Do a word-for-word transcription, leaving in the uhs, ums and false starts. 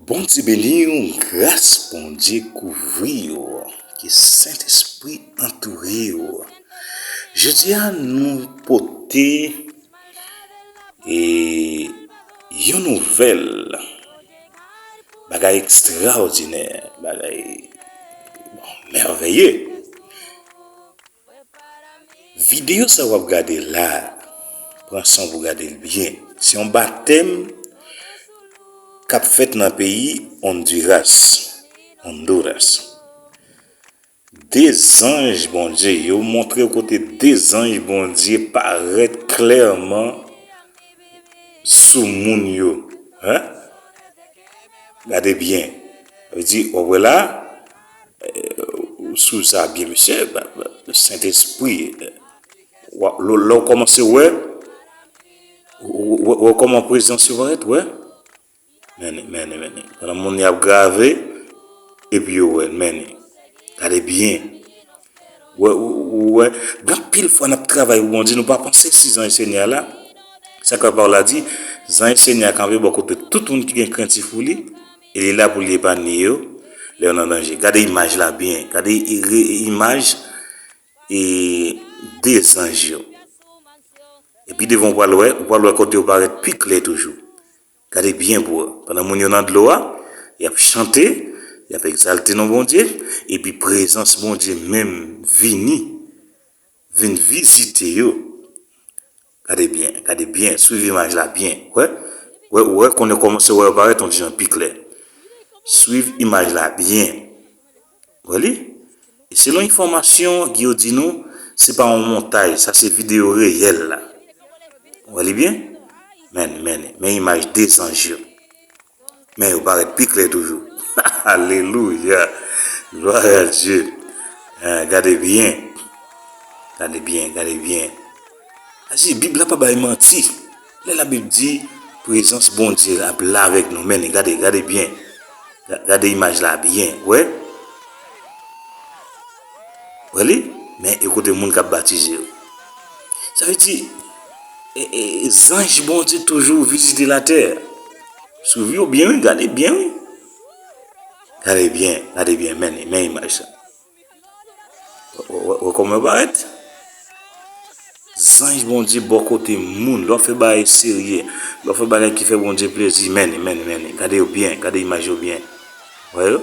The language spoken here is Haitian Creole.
Bondye beni w, gras Bondye kouvri w, ke Sentespri antoure w. Jodi a, nou pote, e, yon nouvèl, bagay ekstraòdinè, bagay, bon, mèveye. Videyo sa w ap gade la, pran san w pou gade l byen. Se yon batèm k ap fèt nan peyi Honduras. Honduras. De zanj Bondye, yo montre w kote de zanj Bondye parèt klèman sou moun yo. Hein? Gade byen. Sa vle di, w ap wè la, eh, ou swiv sa byen, mesye, ba, ba, Sentespri, eh, w ap, lè, lè w kòmanse wè, w, w, w, w kòman prezans yo parèt, wè. Men, men, men. Pandan moun yo ap grave, epi yo wè, men. Gade byen. Wè, ou, ou wè, gen anpil fwa n ap travay pou Bondye, nou pa panse si zanj Senyè a la. Sa k pawòl la di, zanj Senyè a kanpe bò kote tout moun ki gen krentif pou li, e li la pou li epanye yo, lè yo nan danje. Gade imaj la byen, gade i-, re-, imaj e de zanj yo. Epi devan ou pral wè, ou pral wè kote yo parèt pi klè toujou. Gade byen pou wè. Pandan moun yo nan dlo a, y ap chante, y ap egzalte non Bondye, epi prezans Bondye menm vini, vin vizite yo. Gade byen, gade byen, swiv imaj la byen. Wè, wè, wè, konnen kòmanse wè yo parèt yon ti jan pi klè. Swiv imaj la byen. Wè li? E selon enfòmasyon ki yo di nou, se pa yon montay, sa se videyo reyèl la. Wè li byen? Men, men, men imaj de zanj yo. Men yo parèt pi klè toujou. Alelouya! Glwa a Dye! Ah, gade byen. Gade byen, gade byen. Sa di, Bib la pa bay manti. Lè Labib di, prezans Bondye ap la avèk nou. Men, gade, gade byen. Ga-, gade imaj la byen. Wè? Wè li? Men, e kote moun k ap batize yo. Sa vle di, e, e, zanj Bondye toujou vizite latè. Swiv yo byen, wi, gade byen, wi. Gade byen, gade byen, men, men imaj sa. Wè, wè, wè kòman yo parèt? Zanj Bondye bò kote moun, lè w fè bagay serye, lè w fè bagay ki fè Bondye plezi, men, men, men, gade yo byen, gade imaj yo byen. Wè yo?